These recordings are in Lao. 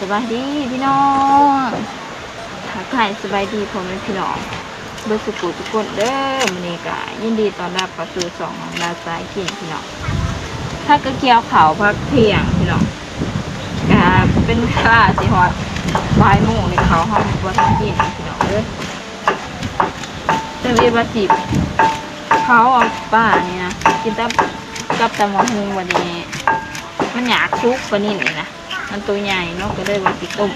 ສະບາຍດີພີ່ນ້ອງ ທັກທາຍສະບາຍດີພໍ່ແມ່ພີ່ນ້ອງເບິດສູ່ຜູ້ສູ່ຄົນເດີ. ມື້ນີ້ກະຍິນດີຕ້ອນຮັບເຂົ້າສູ່ຊ່ອງນ້ອງດາສາຍກິນພີ່ນ້ອງ. ພາກັນກ່ຽວເຂົ້າພັກທ່ຽງພີ່ນ້ອງ ກະເປັນເວລາຊິຮອດບ່າຍໂມງແລ້ວ ເຂົ້າເຮົາບໍ່ທັນກິນພີ່ນ້ອງເອີຍ. ແຕ່ວ່າຊິເຜົາເອົາປານີ້ນະ ກິນກັບ ກັບຕຳບັກຫຸ່ງ. ບັດນີ້ມັນຢາກສຸກປານິນນີ້ນະ ມັນໂຕໃຫຍ່ເນາະ ກໍເລີຍວ່າຊິຕົ້ມ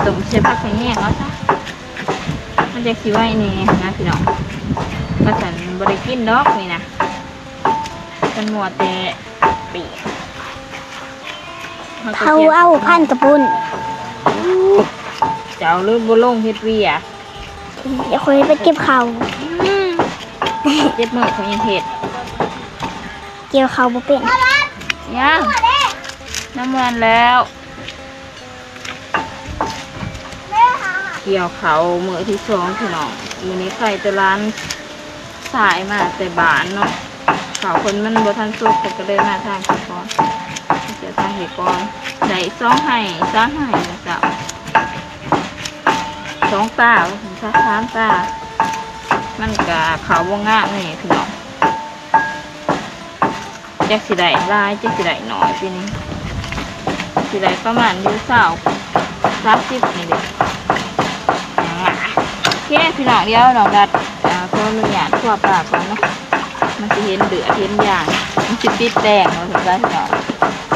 ຕົ້ມໃສ່ຜັກຂະແຍງເອົາຊະ ມັນຈັ່ງຊິໄວແດ່ນະພີ່ນ້ອງ. ວ່າຊັ້ນບໍ່ໄດ້ກິນດອກນີ້ນະ ມັນມົວແຕ່ປີ້ງ ເຮົາເອົາພັນກະປຸ້ນ. ເຈົ້າລືມບໍ່ລົງເຮັດວຽກ ດຽວຂ້ອຍໄປເກັບເຂົ້າ. ອືມ ເຈັດມື້ຂ້ອຍຍັງເຮັດ ກ່ຽວເຂົ້າບໍ່ເປັນ. ຍັງ ນ້ຳມັນແລ້ວ ກ່ຽວເຂົ້າມື້ທີສອງພີ່ນ້ອງ. ມື້ນີ້ໄປແຕ່ຫຼານຊາຍມາແຕ່ບ້ານເນາະ ເຂົ້າເພິ່ນມັນບໍ່ທັນສຸກ ເພິ່ນກໍເລີຍມາທາງພີ້ກ່ອນ ເສຍທາງພີ້ກ່ອນ. ໄດ້ສອງໄຮ່ ສາມໄຮ່ເຈົ້າ ສອງຕາ ສາມຕາ ມັນກະເຂົ້າບໍ່ງາມແດ່ພີ່ນ້ອງ. ຈັກຊິໄດ້ຫຼາຍ ຈັກຊິໄດ້ໜ້ອຍ ປີນີ້ຊິໄດ້ປະມານຢູ່ຊາວ ສາມສິບນີ້ແຫຼະ. ໂອເຄພີ່ນ້ອງ ດຽວນ້ອງດັດ ອາ ຂໍອະນຸຍາດຄົວປາກ່ອນເນາະ ມັນຊິເຫັນເລືອດເຫັນຢາງ ມັນຊິຕິດແດງວ່າຊັ້ນຊະພີ່ນ້ອງ.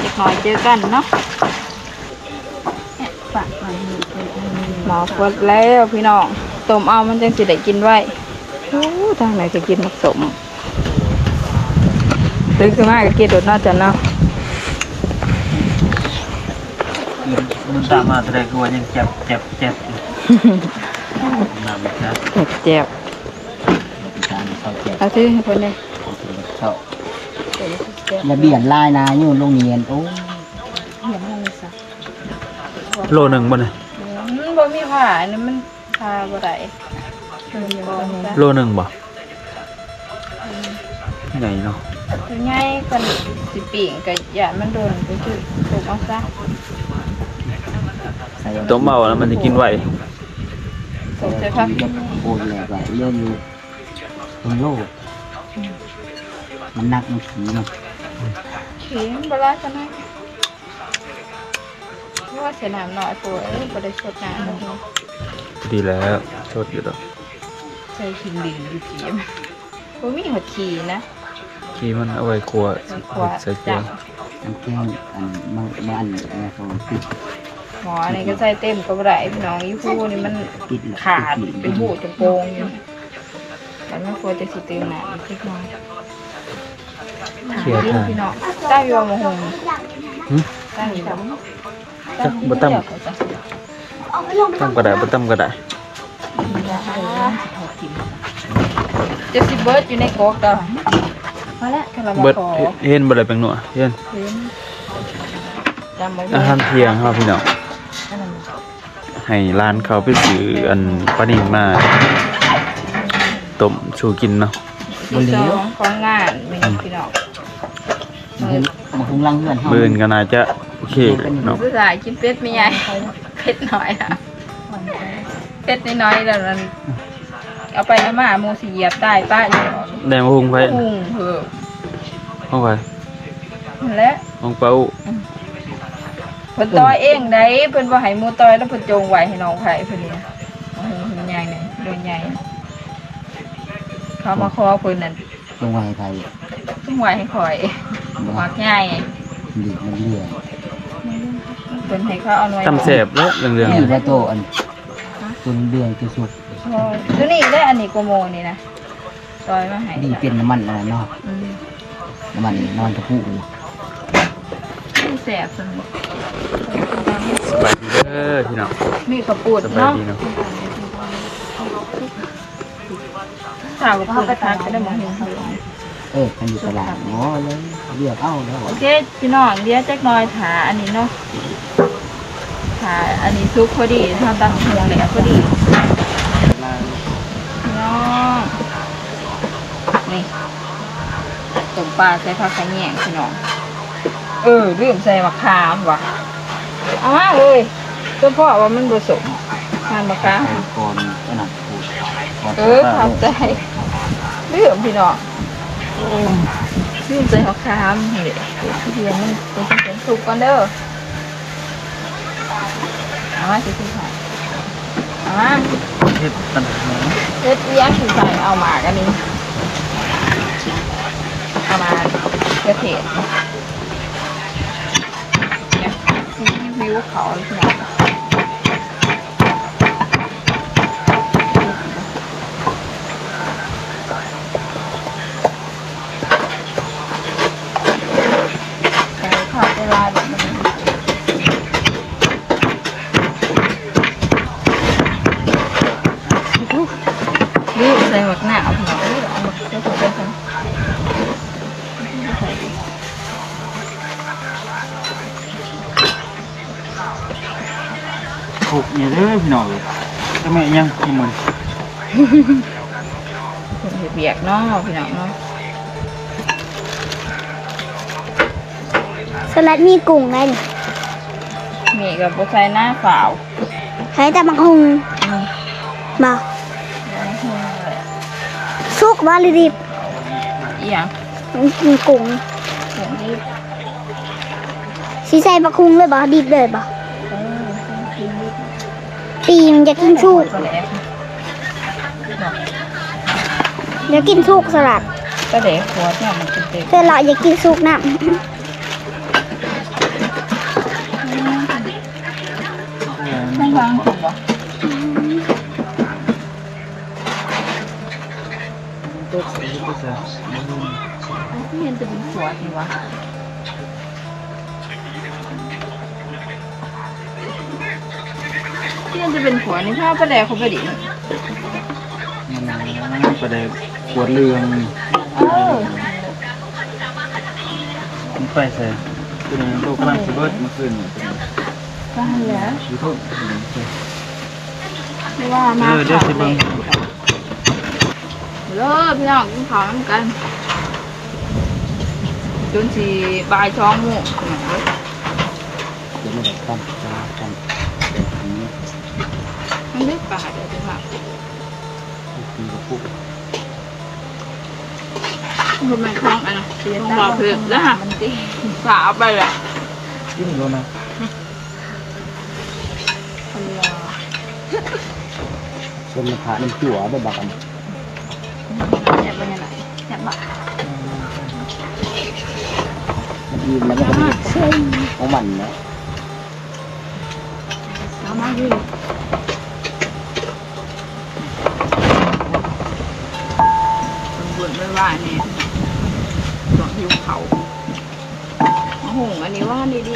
ຈັກໜ້ອຍເຈີກັນເນາະ. ໝໍ້ຟົດແລ້ວພີ່ນ້ອງ ຕົ້ມເອົາມັນຈັ່ງຊິໄດ້ກິນໄວ. ໂອ້ ທາງໃນຊິກິນໝາກສົ້ມ ຕື່ນຂຶ້ນມາກໍກິນໂດດເນາະ ຈັນເນາະ. ມັນຕາມມາແຕ່ໃດຄືວ່າຍັງແຈບໆໆ ຢູ່ ນ້ຳແຈບໆ ເອົາຖືໃຫ້ເພິ່ນແດ່ ເຂົ້າ ຢ່າບຽນຫຼາຍນາ ໂຍນລົງນີ້ ໂອ້ ໂລໜຶ່ງບໍ່ນີ້? ມັນບໍ່ມີຜ້າ ອັນນີ້ມັນ ພາບໍ່ໄດ້ ໂລໜຶ່ງບໍ່? ໃຫຍ່ເນາະ ໃຫຍ່ ຄັນຊິປີ້ງກໍຢ້ານມັນດົນ ກໍຄືຕົ້ມເອົາຊະ ຕົ້ມເອົາແລ້ວມັນຊິກິນໄວ. ຕົ້ມໃສ່ຜັກໂບນແລ້ວກໍເຫຼືອຢູ່ເຄິ່ງໂລ ມັນໜັກ ມັນຂີ້ເນາະ ຂີ້ມັນບໍ່ຫຼາຍປານໃດ. ໂອ້ຍ ໃສ່ນ້ຳໜ້ອຍໂພດ ບໍ່ໄດ້ຊົດນ້ຳ. ພໍດີແລ້ວ ຊົດຢູ່ດອກ. ໃສ່ຂີ້ດິນຢູ່ຈີ່ ບໍ່ມີຮອດຂີ້ນະ ຂີ້ມັນເອົາໄວ້ຂົ້ວ ໄວ້ຂົ້ວ ໃສ່ແກງ ອັນແກງ ອັນ ມື້ ມື້ອັນນີ້ເຂົາຕິດ ໝໍ້ນີ້ກໍໃສ່ເຕັມກໍບໍ່ໄດ້ພີ່ນ້ອງ ອີ່ຮູນີ້ມັນຂາດ ເປັນຮູຕົງໂປ່ງຢູ່. ແລ້ວແມ່ຄົວຈະຊິຕື່ມນ້ຳອີກຈັກໜ້ອຍ ເຂົ້າທາງ ພີ່ນ້ອງ ຕຳຢູ່ບໍ່ ໝາກຫຸ່ງ ຫຶ ຕຳຢູ່ບໍ່? ຈັກ ບໍ່ຕຳ ຕຳກໍໄດ້ ບໍ່ຕຳກໍໄດ້. ຈະຊິເບິດຢູ່ໃນກົກດອກ ພໍແລ້ວ ເບິດ ເຫັນບໍ່ລະແປ້ງນົວ ເຫັນ ເຫັນ ອາຫານທ່ຽງເຮົາພີ່ນ້ອງ ອັນນັ້ນ ໃຫ້ຫຼານເຂົາໄປຊື້ອັນປານິນມາຕົ້ມສູ່ກິນເນາະ. ມື້ທີສອງຂອງງານມື້ນີ້ພີ່ນ້ອງ ມາຫຸງ ມາຫຸງຫຼັງເຮືອນເຮົາ ມື້ອື່ນກໍໜ້າຈະໂອເຄເນາະ. ຜູ້ຊາຍກິນເຜັດແມ່ໃຫຍ່ ເຜັດໜ້ອຍ ເຜັດນ້ອຍໆ ແລ້ວນັ້ນ ເອົາໄປເອົາມາໝູ່ຊິຢຽບຕາຍປະຢູ່. ໄດ້ມາຫຸງໃຜ? ຫຸງເພິ່ນ ຂອງໃຜ? ຫັ້ນແຫຼະ ຂອງປ້າອູ້. ອືມ ເພິ່ນຕໍ່ເອງໄດ໋ ເພິ່ນບໍ່ໃຫ້ໝູ່ຕໍ່ ແລ້ວເພິ່ນຈົ່ງໄວ້ໃຫ້ນ້ອງໃຜເພິ່ນນີ້ ຫຸງໃຫຍ່ນີ້ ໂດຍໃຫຍ່ ເຂົາມາຂໍເພິ່ນນັ້ນ. ຈົ່ງໄວ້ໃຫ້ໃຜ? ຈົ່ງໄວ້ໃຫ້ຂ້ອຍ ໝາກໃຫຍ່ ດີມັນເຫຼືອ ເພິ່ນໃຫ້ເຂົາເອົາໜ່ວຍ ຕຳແຊບເນາະ ເຫຼືອງໆ ນີ້ແຫຼະໂຕ ອັນ ໂຕເຫຼືອງ ໂຕສຸກ ໂຕນີ້ແຫຼະ ອັນນີ້ກວ່າໝູ່ນີ້ນະ. ຊອຍມາໃຫ້ ນີ້ເປັນນ້ຳມັນອັນນັ້ນເນາະ ອືມ ນ້ຳມັນ ນ້ຳມັນກະປຸ ແຊບສ່ຳນີ້. ສະບາຍດີເດີພີ່ນ້ອງ ມີເຂົ້າປຸ້ນເນາະ ສະບາຍດີເນາະ. ຖ້າວ່າເພິ່ນພັກກໍໄດ້ໝາກຫຸ່ງ ເອີ ຄັນຢູ່ຕະຫຼາດ ອໍ ເລີຍເລືອກເອົາແລ້ວ. ໂອເຄພີ່ນ້ອງ ດຽວຈັກໜ້ອຍຖ້າອັນນີ້ເນາະ ຖ້າອັນນີ້ສຸກພໍດີ ເຮົາຕຳຫຸ່ງແລ້ວພໍດີ. ພີ່ນ້ອງ ນີ້ ຕົ້ມປາໃສ່ຜັກຂະແຍງພີ່ນ້ອງ. ເອີ ລືມໃສ່ໝາກຂາມວ່າ ເອົາມາເລີຍ ສົມພໍວ່າມັນບໍ່ສົມ ງານບໍ່ກາ ໃສ່ກ່ອນອັນນັ້ນ ເອີ ຂອບໃຈ ລືມພີ່ນ້ອງ ລືມໃສ່ໝາກຂາມ ນີ້ແຫຼະ ທຸບມັນ ເຮັດໃຫ້ສຸກກ່ອນເດີ ເອົາມາຊິ ເອົາມາ ເຮັດອັນນັ້ນ ເຮັດອີ່ຫຍັງຊິໃສ່ ເອົາໝາກອັນນີ້ ເອົາໝາກເຂືອເທດ ຊິຫິວເຂົ້າ ພີ່ນ້ອງ ໃສ່ເຂົ້າໄປຫຼາຍແບບນີ້ ລືມໃສ່ໝາກນາວ ພີ່ນ້ອງເອີຍ ເອົາໝາກເຂືອເທດໄປໃສ່ ຄົກນີ້ເດີພີ່ນ້ອງເອີຍ ຈະແມ່ນຫຍັງກິນມັນ ຄົນເຮັດວຽກເນາະພີ່ນ້ອງເນາະ ສະຫຼັດມີກຸ້ງໄດ໋ນີ້ ມີກໍບໍ່ໃສ່ໜ້າຂາວ ໃສ່ແຕ່ໝາກຫຸ່ງ ອືມ ບໍ່ ໝາກຫຸ່ງແຫຼະ ສຸກບໍ່ຫຼືດິບ ອີ່ຫຍັງ ອືມ ກຸ້ງ ກຸ້ງດິບ ຊິໃສ່ບັກຫຸ່ງເລີຍບໍ່? ດິບເລີຍບໍ່? ເອີ ກິນດິບ ປີມັນຢາກກິນສຸກ ປາແດກ ຢາກກິນສຸກສະຫຼັດ ປາແດກຂວດເນາະ ມັນເຕັມໆ ເທື່ອລະຢາກກິນສຸກນຳ ມັນວາງຖືກບໍ່? ຕົກໃສ່ ຕົກໃສ່ ເຫັນແຕ່ເປັນຂວດນີ້ຫວາ ເຫັນແຕ່ເປັນຂວດນີ້ ພາປາແດກເຂົ້າໄປດິ ນັ້ນນະ ປາແດກຂວດເຫຼືອງ ເອີ ມັນໄປໃສ? ຕົວນີ້ໂຕກຳລັງຊິເບິດມື້ຄືນນີ້ ກໍຫັ້ນແຫຼະ ຢູ່ເທິງ ຄືວ່າມາ ເອີ ດຽວຊິເບິ່ງ ເດີພີ່ນ້ອງ ກິນເຂົ້ານຳກັນ ຈົນຊິບ່າຍສອງໂມງ ເອີ ເດີ໋ຍວມັນໄດ້ຕຳ ຕຳ ຕຳ ມັນໄດ້ປາດເດີພີ່ນ້ອງ ກິນກັບປຸກ ບໍ່ແມ່ນຂອງອັນນັ້ນ ຂອງບໍ່ເຜັດນະ ມັນຕິ ສາວໄປແຫຼະ ກິນໂລດນະ ຄົນລາວ ຊົມພະນຳຕົວເດີບັກອັນ ແຊບບໍ່ ແຊບບໍ່? ອີ່ມແລ້ວມັນກໍເຮັດເຊິ່ງຂອງມັນນະ ເອົາມາຢູ່ ເບິ່ງໄວໆນີ້ ຊ່ວງຫິວເຂົ້າ ມາຫຸ່ງອັນນີ້ວ່ານີ້ດິ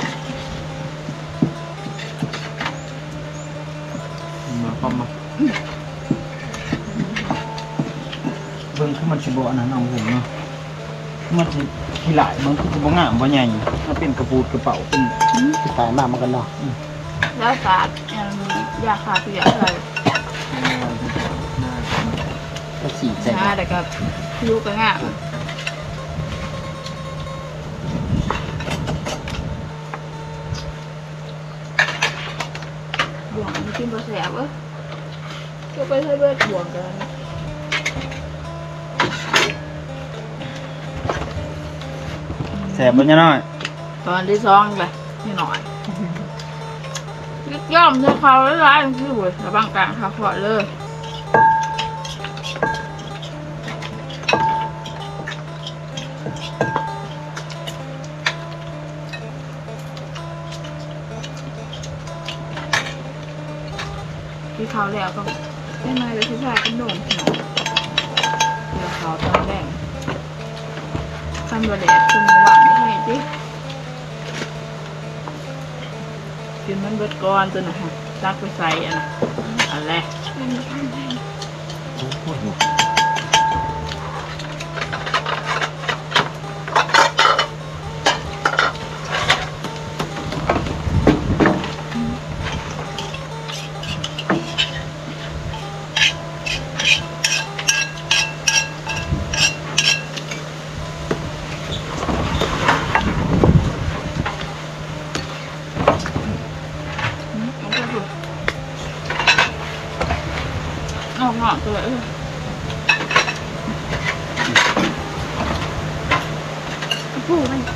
ມາຄຳມາ ເບິ່ງຄືມັນຊິບໍ່ອັນນັ້ນເນາະ ຫຸ່ງເນາະ ຄືມັນຊິຂີ້ຫຼ້າຍ ເບິ່ງຄືຊິບໍ່ງາມບໍ່ໃຫຍ່ ມັນເປັນກະປູດກະເປົາ ເປັນ ອືມ ຊິຕາຍມາມັນກັນເນາະ ອືມ ແລ້ວສາດ ອັນ ຢາຂ້າເຊື້ອໃສ່ ກໍສີໃສ່ ຫາ ແລ້ວກໍຜິວກໍງາມ ບ່ວງອັນນີ້ກິນບໍ່ແຊບເອີຍ ເຈົ້າໄປໃສເບິດບ່ວງກັນ ແຊບບໍ່ຍານ້ອຍ? ຕອນທີສອງແຫຼະຍານ້ອຍ ຍອມໃສ່ເຂົ້າຫຼາຍໆ ຄືເວີຍ ລະວັງກາງຄາຄອດເລີຍ. ກິນເຂົ້າແລ້ວກໍ ຈັກໜ່ອຍກໍຊິພາກັນລົງ ກິນເຂົ້າຕອນແລງ ຄັນບໍ່ແດດຊຸ່ມຫວັງໃຫ້ຕິ ກິນມັນເບິດກ່ອນ ຕົວນັ້ນຫັ້ນ ຕັກໄປໃສ່ອັນນັ້ນ ອັນແລະ ໂອ້ໂຫ.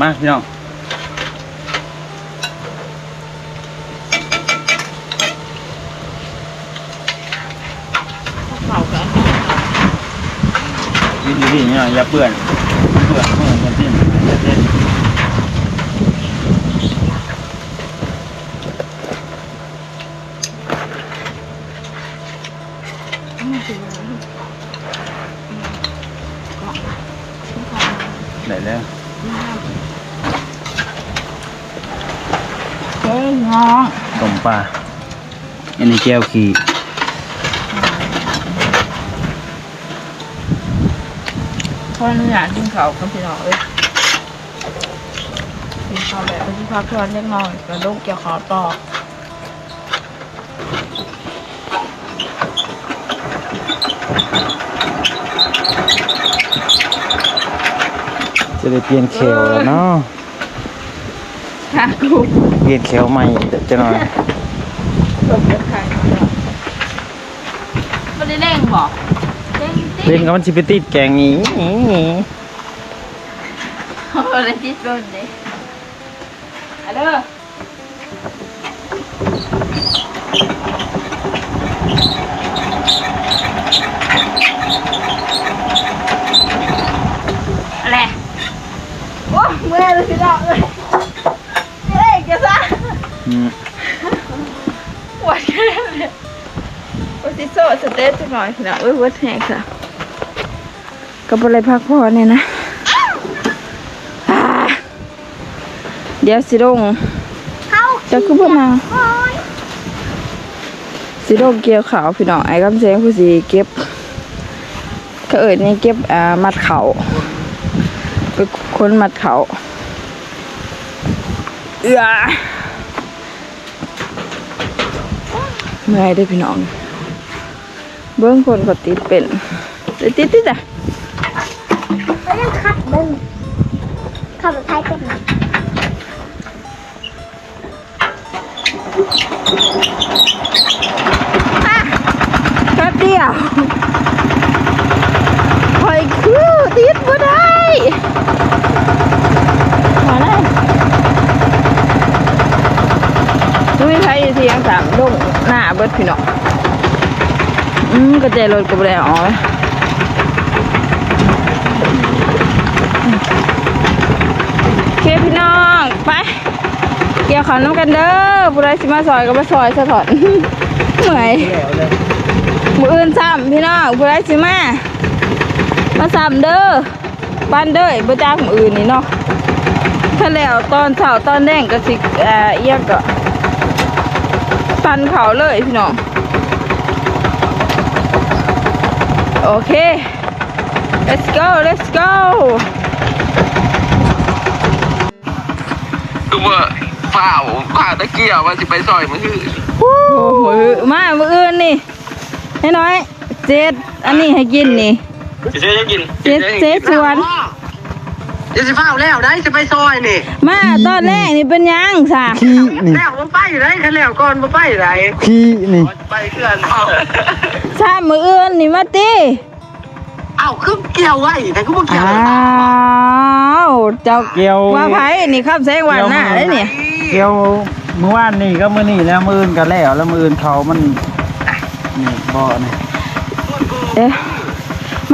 ມາພີ່ນ້ອງ ກິນດີໆ ນີ້ ຢ່າເປື້ອນ ເປື້ອນມືເພິ່ນຊິ ໄດ້ແລ້ວ ເຮີ້ຍ ນ້ອງ ຕົ້ມປາ ອັນນີ້ແຈ່ວຂີ້ ຂໍອະນຸຍາດກິນເຂົ້າກ່ອນ ພີ່ນ້ອງເອີຍ ກິນເຂົ້າແລ້ວກໍຊິພັກຜ່ອນຈັກໜ່ອຍ ກໍລົງກ່ຽວເຂົ້າຕໍ່. ຈະໄດ້ປ່ຽນແຂ້ວແລ້ວເນາະ ເອີ ຄ່າກູ ປ່ຽນແຂ້ວໃໝ່ຈັກໜ່ອຍ ສົມກັບໄຂ່ເນາະ ບໍ່ໄດ້ເລັ່ງບໍ? ເລັ່ງຕິ ເລັ່ງກໍມັນຊິໄປຕິດແກງນີ້ ບໍ່ໄດ້ຕິດດົນເດ້ ອາເດີ. ແຫຼະ ໂອ້ ເມື່ອຍເລີຍພີ່ນ້ອງເອີຍ ເອີຍ ກະຊະ ອືມ ປວດແຂນເລີຍ ໂອ້ ຊິໂຊະສະເຕດຈັກໜ່ອຍພີ່ນ້ອງເອີຍ ເວີດແຮງຊະ ກໍບໍ່ໄດ້ພັກຜ່ອນແນ່ນະ ອາ. ດຽວຊິລົງ ເຈົ້າຄືບໍ່ມາ ຊິລົງກ່ຽວເຂົ້າພີ່ນ້ອງ ອ້າຍຄຳແສງຜູ້ຊິເກັບ ເຂົາເອີ້ນຫຍັງ ເກັບ ອ່າ ມັດເຂົ້າ ເປັນຄົນມັດເຂົ້າ ເອື້ອ ເມື່ອຍເດ້ພີ່ນ້ອງ ເບິ່ງຄົນເຂົາຕິດເປັນ ຕິດ ຕິດ ຕິດ ຕິດ ໄປຍັງຂັດເບິ່ງ ຂັບລົດໄຖເປັນ ຮະ ແປັບດຽວ ຂ້ອຍຄືຕິດບໍ່ໄດ້ ມາເລີຍ ບໍ່ມີໃຜຢູ່ທຽງສາມ ລົງໜ້າເບິດພີ່ນ້ອງ. ອືມ ກະແຈລົດກະບໍ່ໄດ້ເອົາອອກ ໂອເຄພີ່ນ້ອງ ໄປ ກ່ຽວເຂົ້ານຳກັນເດີ ຜູ້ໃດຊິມາຊ່ອຍກະມາຊ່ອຍສະທ້ອນ ເມື່ອຍ ມື້ອື່ນຊ້ຳພີ່ນ້ອງ ຜູ້ໃດຊິມາ ມາຊ້ຳເດີ. ປັນເດີ ບໍ່ຈັກມື້ອື່ນນີ້ເນາະ ຖ້າແລ້ວຕອນເຊົ້າຕອນແລງກໍຊິ ເອີ ອີຫຍັງກໍ ປັນເຂົ້າເລີຍພີ່ນ້ອງ ໂອເຄ let's go let's go ຄືວ່າຟ້າວ ຟ້າວແຕ່ກ່ຽວວ່າຊິໄປຊ່ອຍມື້ອື່ນ ໂອ້ໂຫ ມາມື້ອື່ນນີ້ ນ້ອຍ ເຈັດ ອັນນີ້ໃຫ້ກິນນີ້ ຊິຊື້ຫຍັງກິນ ເຈັດ ເຊຊວນ ຢ່າຊິຟ້າວແລ້ວໄດ໋ ຊິໄປຊອຍນີ້ ມາຕອນແລກນີ້ເປັນຫຍັງຊະ ຂີ້ນີ້ ແລ້ວບໍ່ໄປໄດ໋ ຄັນແລ້ວກ່ອນບໍ່ໄປໄດ໋ ຂີ້ນີ້ ໄປເຮືອນເຮົາ ຊະ ມື້ອື່ນນີ້ມາຕິ ອ້າວ ຄືກ່ຽວໄວ້ ແຕ່ຄືບໍ່ກ່ຽວ ອ້າວ ເຈົ້າກ່ຽວ ວ່າໃຜນີ້ ຄຳແສງຫວານໜ້າໄດ໋ນີ້ ກ່ຽວ ມື້ວານນີ້ກັບມື້ນີ້ແລ້ວ ມື້ອື່ນກໍແລ້ວ ແລ້ວມື້ອື່ນເຂົາມັນ ນີ້ບໍ່ນີ້ ເອີ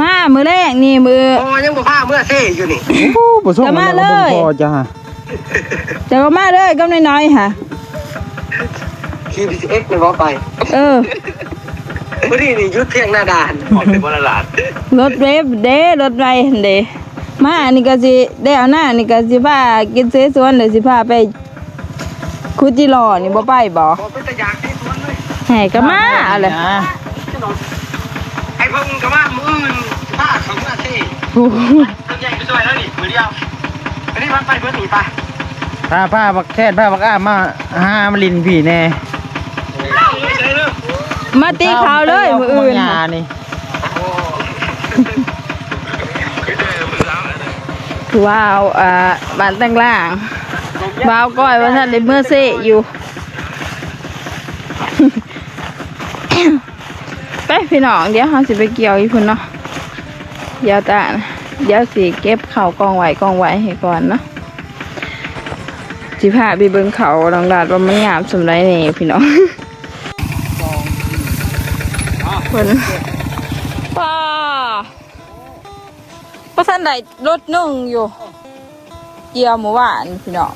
ມາມື້ແລກນີ້ ມື້ ພໍຍັງບໍ່ພາເມືອເຊຢູ່ນີ້ ໂອ້ ບໍ່ສົ່ງ ກໍມາເລີຍ ພໍຈ້າ ເຈົ້າກໍມາເລີຍກັບນ້ອຍໆຫາ ຂີ່ບີທີເອັກແມ່ນບໍ່ໄປ ເອີ ມື້ນີ້ນີ້ຢຸດພຽງໜ້າດ່ານ ອອກໄປບໍ່ລະຫຼາດ ລົດເວຟເດ້ ລົດໄວຫັ້ນເດ້ ມາອັນນີ້ກໍຊິແລ້ວນະ ອັນນີ້ກໍຊິພາກິນເສສວນ ແລ້ວຊິພາໄປ ຄຸດຈິຫຼໍ່ນີ້ບໍ່ໄປບໍ່? ບໍ່ເປັນຕາຢາກໃນສວນເລີຍ ໃຫ້ກໍມາແຫຼະ ໃຫ້ເພິ່ນກໍມາມື້ອື່ນ ພາເຂົາເມືອເຊ ໂອ້ໂຫ ເພິ່ນໃຫຍ່ໄປຊ່ວຍແລ້ວນີ້ ມື້ດຽວ ອັນນີ້ມັນໄປເບິດນີ້ໄປ ພາ ພາບັກແຄນ ພາບັກອາມມາຫາມາຫຼິ້ນພີ້ແດ່ ມາຕິເຂົາເລີຍມື້ອື່ນ ນີ້ ວ້າວ ອ່າ ບ້ານຕັງລ່າງ ບ່າວກ້ອຍວ່າຊັ້ນ ໄດ້ເມືອເຊຢູ່ ໄປພີ່ນ້ອງ ດຽວເຮົາຊິໄປກ່ຽວຢູ່ພຸ້ນເນາະ. ດຽວຕາ ດຽວຊິເກັບເຂົ້າກອງໄວ້ ກອງໄວ້ໃຫ້ກ່ອນເນາະ. ຊິພາໄປເບິ່ງເຂົ້ານ້ອງດາດວ່າມັນງາມສ່ຳໃດແດ່ພີ່ນ້ອງ. ເພິ່ນ ປ້າ ບໍ່ທັນໄດ້ລົດໜຶ່ງຢູ່ ກ່ຽວມື້ວານພີ່ນ້ອງ.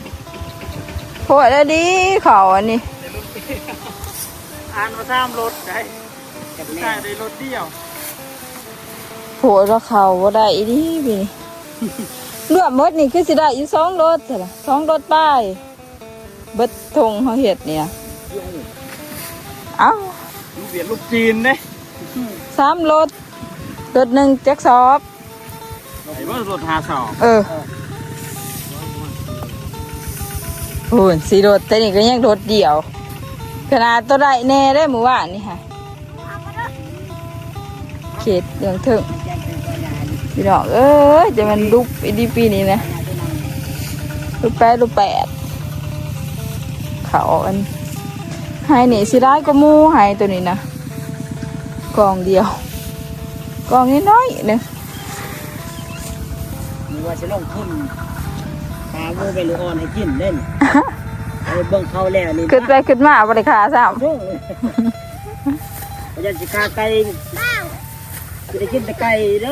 ໂພດແລ້ວດີເຂົ້າອັນນີ້ ອ່ານວ່າສາມລົດໄດ໋ ໃຊ້ໄດ້ລົດດຽວ. ໂພດວ່າເຂົ້າບໍ່ໄດ້ອີ່ຫຼີປີນີ້ ລວມໝົດນີ້ຄືຊິໄດ້ຢູ່ສອງລົດຊັ້ນລະ ສອງລົດປາຍ. ເບິດທົ່ງເຮົາເຮັດນີ້ນະ. ເອົ້າ ລູກຫວຽດລູກຈີນເດ້ ສາມລົດ ລົດໜຶ່ງຈັກສອບ? ໄດ້ບໍ່ລົດຫ້າສອບ? ເອີ ໂອ້ຍ ສີ່ລົດ ແຕ່ນີ້ກໍຍັງລົດດຽວ ຂະໜາດໂຕໄດ້ແດ່ເດ້ມື້ວານນີ້ຫະ. ເຂດເບື້ອງເທິງ ພີ່ນ້ອງເອີຍ ຈະແມ່ນດຸບອີ່ດີປີນີ້ນະ ລຸບແປດ ລຸບແປດ. ເຂົ້າອັນ ໄຮ່ນີ້ຊິຫຼາຍກວ່າໝູ່ ໄຮ່ໂຕນີ້ນະ ກອງດຽວ ກອງນ້ອຍໆໜຶ່ງ. ນີ້ວ່າຊິລົງທຶນຫາໝູແມ່ລູກອ່ອນໃຫ້ກິນເດ້ນີ້ ໄປເບິ່ງເຂົາແລ້ວນີ້ ຄິດໄປຄິດມາບໍ່ໄດ້ຂ້າຊ້ຳ ໂອ້ຍ ວ່າຊິຂ້າໄກ່ ຊິໄດ້ກິນແຕ່ໄກ່ເດີ.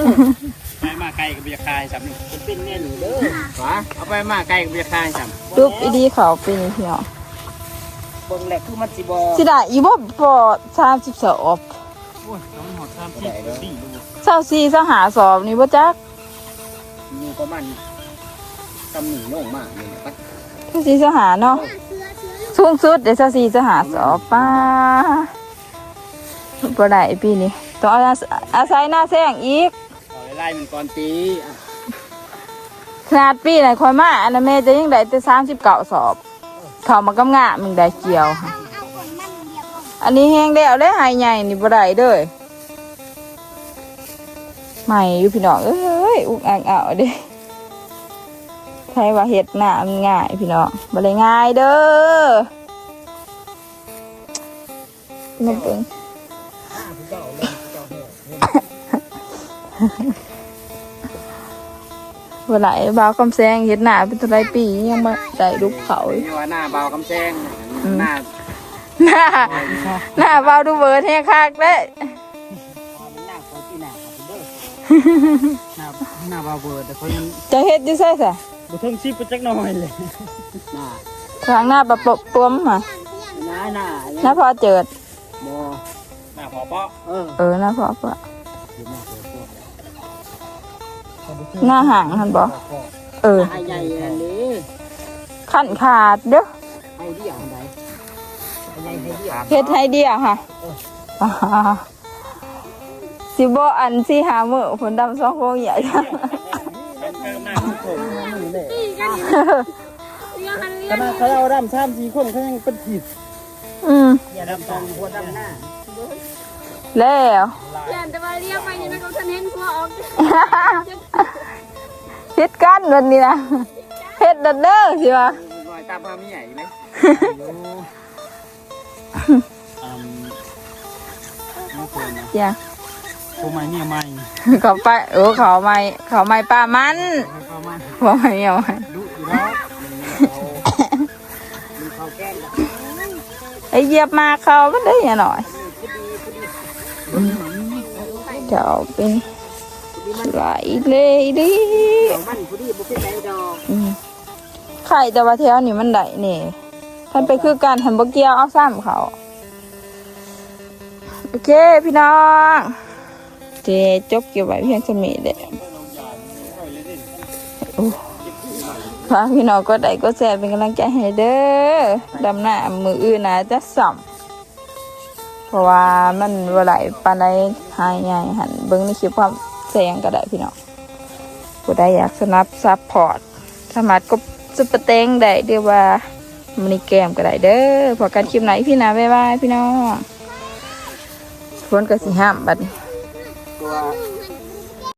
ໄປມາໄກ່ກໍບໍ່ຢາກຂ້າຊ້ຳນີ້ ເປັນແນວນີ້ເດີ ຫວາ ເອົາໄປມາໄກ່ກໍບໍ່ຢາກຂ້າຊ້ຳ. ດຸບອີ່ດີເຂົ້າປີນີ້ພີ່ນ້ອງ ເບິ່ງແລ້ວຄືມັນຊິບໍ່ ຊິໄດ້ຢູ່ບໍ່ພໍສາມສິບສອບ? ໂອ້ຍ ຖ້າມັນຮອດສາມສິບກໍດີຢູ່ ຊາວສີ່ ຊາວຫ້າສອບນີ້ບໍ່ຈັກ ຢູ່ປະມານສ່ຳນີ້ລົງມານີ້ນະ ຊາວສີ່ ຊາວຫ້າເນາະ ສູງສຸດເດ້ ຊາວສີ່ ຊາວຫ້າສອບ. ປ້າ ບໍ່ໄດ້ປີນີ້ ຕ້ອງອາ ອາໄສໜ້າແຊງອີກ ເອົາໄລ່ໆມັນກ່ອນຕິ. ຂະໜາດປີນັ້ນຂ້ອຍມາ ອັນນັ້ນແມ່ຈະຍັງໄດ້ແຕ່ສາມສິບເກົ້າສອບ ເຂົ້າມາກຳງາມ ມຶງໄດ້ກ່ຽວ. ອັນນີ້ແຮງແລ້ວເດ້ ໄຮ່ໃຫຍ່ນີ້ບໍ່ໄດ້ເດີ. ໃໝ່ຢູ່ພີ່ນ້ອງເອີຍ ອຸກອັກເອົາເດ້. ໃຜວ່າເຮັດນາມັນງ່າຍພີ່ນ້ອງ ບໍ່ໄດ້ງ່າຍເດີ. ມາເບິ່ງ ບໍ່ໄດ້ ບ່າວຄຳແສງເຮັດນາເປັນເທົ່າໃດປີ ຍັງບໍ່ໄດ້ດຸບເຂົ້າຢູ່. ວ່ານາບ່າວຄຳແສງ ອືມ ນາ ນາ ນາບ່າວດູເບີດແຮງຄັກເດ້. ນາ ນາບ່າວເບີດ ແຕ່ເຂົາຍັງ ເຈົ້າເຮັດຢູ່ໃສຊະ? ບໍ່ເຖິງສິບໄປຈັກໜ້ອຍເລີຍ. ນາ ທາງນາປະປົມຫະ? ນາ ນາ ນາພໍ່ເຈີດ ບໍ່ ນາພໍ່ເປາະ. ເອີ ເອີ ນາພໍ່ເປາະ ນາຫ້າງຫັ້ນບໍ່? ເອີ ນາໃຫຍ່ອັນນີ້ ຂັ້ນຂາດເດີ້. ໄຮ່ດຽວຫັ້ນໃດ ໄຮ່ໃຫຍ່ໄຮ່ດຽວ ເຮັດໄຮ່ດຽວຫະ? ເອີ ຊິບໍ່ອັນສີ່ຫ້າມື້ພຸ້ນ ດຳສອງໂຄງໃຫຍ່. ຂະໜາດເຂົາເອົາດຳສາມສີ່ຄົນ ເຂົາຍັງເປັນຜິດ. ອືມ ດຳສອງຄົນດຳໜ້າ ແລ້ວ ຢ້ານແຕ່ວ່າລ້ຽວໄປນີ້ນະ ກໍທັນເຫັນຫົວອອກ. ຜິດກັນບັດນີ້ນະ ເຮັດດັດເດີຊິວ່າ ນ້ອຍຕາມຫາເມຍອີກເດ້. ອັນ ນ້ອງເພິ່ນນະ ຈ້າ ຜົວໃໝ່ເມຍໃໝ່ ເຂົ້າໄປ ໂອ້ ເຂົ້າໃໝ່ ເຂົ້າໃໝ່ປາມັນ ເຂົ້າໃໝ່ ຜົວໃໝ່ເມຍໃໝ່ ດຸຢູ່ດອກ. ໄປຢຽບໝາກເຂົາມັນເດ້ຍານ້ອຍ. ເຈົ້າເປັນຫຼາຍເລີຍເດ້. ອືມ ໄຄແຕ່ວ່າແຖວນີ້ມັນໄດ້ແດ່ ຄັນໄປຄືກັນຫັ້ນບໍ່ກ່ຽວເອົາຊ້ຳເຂົາ. ໂອເຄພີ່ນ້ອງ ຊິຈົບຄລິບໄວ້ພຽງສ່ຳນີ້ແຫຼະ. ໂອ້ ຝາກພີ່ນ້ອງກົດໄລ້ກົດແຊເປັນກຳລັງໃຈໃຫ້ເດີ. ດຳນາມື້ອື່ນໜ້າຈະຊ້ຳ ເພາະວ່າມັນບໍ່ໄດ້ປານໃດ ໄຮ່ໃຫຍ່ຫັ້ນ. ເບິ່ງໃນຄລິບຄວາມແສງກໍໄດ້ພີ່ນ້ອງ. ຜູ້ໃດຢາກສະໜັບຊັບພອດ ສາມາດກົດຊຸບເປີແຕງໄດ້ ຫຼືວ່າ MoneyGram ກໍໄດ້ເດີ. ພໍ້ກັນຄລິບໜ້າ ອີພີໜ້າ ບາຍບາຍພີ່ນ້ອງ. ຝົນກໍຊິຫ້ຳບັດນີ້ ເພາະວ່າ